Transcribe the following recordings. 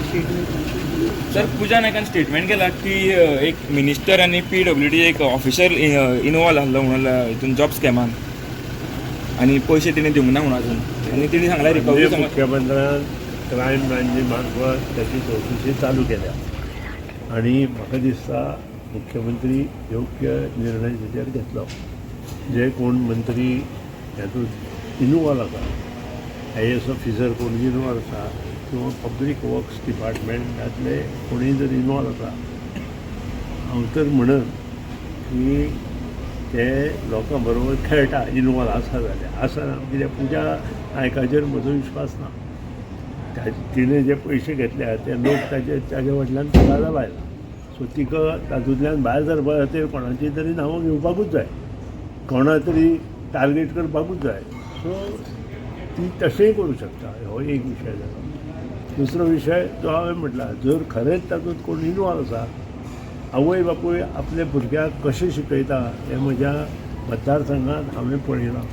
Sir, पूजा नायकान statement केला की एक मिनिस्टर आनी पीडब्ल्यूडी एक ऑफिसर इनवॉल्व आहलो म्हणून हितून जॉब स्कॅमान आनी पयशे तिणें दिवंक ना म्हणून अजून आनी तिणें सांगलां रिकवरी म्हणजे मुख्यमंत्र्यान क्रायम ब्रांची मार्फत त्याची चवकशी चालू केल्या आणि म्हाका दिसता मुख्यमंत्री योग्य निर्णय तेजेर घेतलो. जे कोण मंत्री हातूंत इनवॉल्व आसा, आयएएस ऑफिसर कोण इनवॉल्व आसा किंवा पब्लीक वर्क्स डिपार्टमेंटांतले कोणूय जर इनवॉल्व आसा, हांव तर म्हणन की ते लोकां बरोबर खेळटा. इनवॉल्व आसा जाल्यार आसा ना, कित्याक पुजा नायकाचेर म्हजो विश्वास ना. तिणें जे पयशे घेतल्या ते लोक ताजे फाटल्यान तगादा लायला. सो तिका तातूंतल्यान भायर सरपा खातीर कोणाची तरी नांवां घेवपाकूच जाय, कोणा तरी टार्गेट करपाकूच जाय. सो ती तशेंय करूं शकता. हो एक विशय जालो. दुसरो विशय जो हांवें म्हटला, जर खरेंच तातूंत कोण इनवॉल्व आसा, आवय बापूय आपल्या भुरग्याक कशें शिकयता हें म्हज्या मतदारसंघात हांवें पळयलां.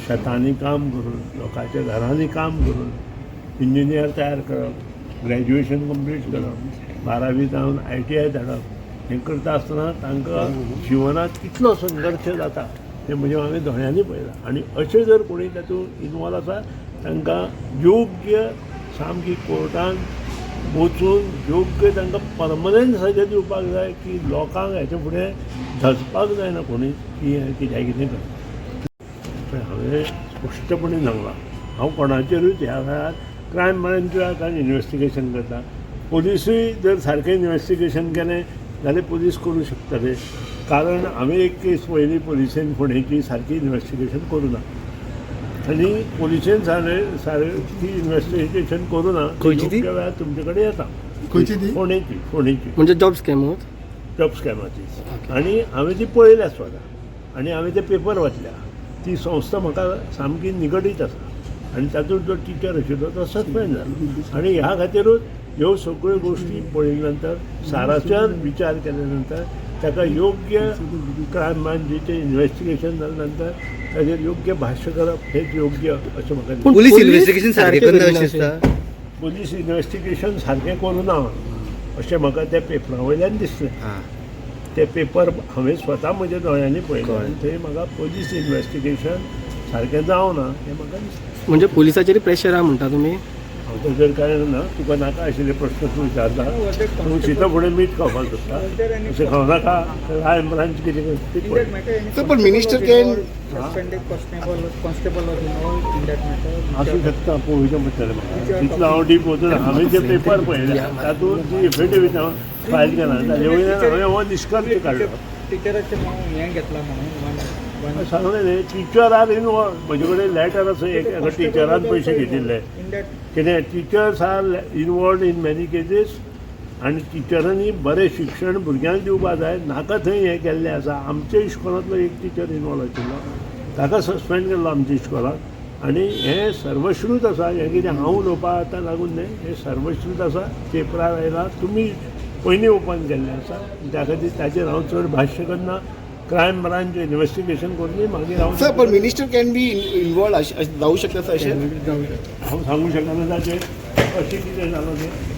शेतांनी काम करून, लोकांच्या घरांनी काम करून इंजिनियर तयार करप, ग्रॅज्युएशन कंप्लीट करप, बारावी जावन आयटीआय धाडप, हें करता आसतना तांकां जिवनांत कितलो संघर्श जाता हें म्हज्या हांवें दोळ्यांनी पळयलां. आनी अशें जर कोणी तातूंत इनवॉल्व आसा, तांकां योग्य सामकी कोर्टान वचून योग्य तांकां परमनंट सजा दिवपाक जाय की लोकांक हेच्या फुडें धजपाक जायना कोणी की हें कित्याक कितें करता. पण हांवें स्पश्टपणे सांगलां, हांव कोणाचेरूच ह्या वेळार क्रायम ब्रांचूय आतां इन्वेस्टिगेशन करता. पोलिसूय जर सारकें इन्वेस्टिगेशन केलें जाल्यार पोलीस करूं शकतले, कारण हांवें एक केस पळयली, पोलिसेन फोंडेची सारकी इन्वेस्टिगेशन करूं ना आनी पोलिसेन सारकी इन्वेस्टिगेशन करूं ना. खंयची ती? योग्य वेळार तुमचे कडेन येता. खंयची ती? फोंडेची, फोंडेची. म्हणजे जॉब स्कॅम? जॉब स्कॅमाची. आनी हांवें ती पळयल्या स्वता आनी हांवें ते पेपर वाचल्या. ती संस्था म्हाका सामकी निगडीत आसा आनी तातूंत जो टिचर आशिल्लो तो सस्पेंड जालो. आनी ह्या खातीरूच ह्यो सगळ्यो गोश्टी पळयल्या नंतर, साराच्यान विचार केल्या नंतर, ताका योग्य क्रायम ब्रांचीचें इन्वेस्टिगेशन जाल्या नंतर ताजेर योग्य भाश्य करप हेच योग्य अशें म्हाका दिसता. पुलीस पुलीस इन्व्हेस्टिगेशन सारकें सारकें करना करिना अशें दिसता. पोलीस इन्वेस्टिगेशन सारकें करूं ना अशें म्हाका त्या पेपरा वयल्यान दिसलें. ते पेपर हांवें स्वता म्हज्या दोळ्यांनी पळयले. कळ्ळें. आनी थंय म्हाका पोलीस इन्वेस्टिगेशन सारकें जावना हें म्हाका दिसलें. म्हणजे पोलिसाचेर प्रेशर आहा म्हणटा तुमी? हांव ताजेर कांय ना. तुका नाका आशिल्ले प्रश्न तूं विचारता. तूं शिता फुडें मीठ खावपाक सोदता. अशें खावं नाका. क्रायम ब्रांच कितें करता ती पळय. Sir, पण minister can- Suspended constable was involved in that matter. आसूं शकता, पळोवचें पडटलें म्हाका. तितलो हांव डीप वचून, हांवें जे पेपर पळयले तातूंत जी एफिडेवीट हांव फायल केला ताजे वयल्यान हांवें हो निश्कर्श काडलो. टिचराचें नांव हें घेतलां म्हणून वन वन सांगलें न्ही, टिचर आर इनवॉल्व. म्हजे कडेन लॅटर आसा एक, एका टिचरान पयशे घेतिल्ले. इन that कितें, teachers are involved in many cases आनी टिचरांनी बरें शिक्षण भुरग्यांक दिवपा जाय. नाका थंय हें केल्लें आसा. आमच्या इस्कोलांतलो एक टिचर इनवॉल्व आशिल्लो, ताका सस्पेंड केल्लो आमच्या इस्कोलाक. आनी हें सर्वश्रूत आसा. हें कितें हांव उलोवपा आतां लागून न्हय, हें सर्वश्रूत आसा. पेपरार आयला, तुमी पयलीं ओपन केल्लें आसा. त्या खातीर ताचेर हांव चड भाश्य करना. क्रायम ब्रांच इन्वेस्टिगेशन करून मागीर हांव सर, पण मिनिस्टर can be involve जाऊ शकता सर अशें? हांव सांगू शकना ताचेर अशें कितें जालां तें.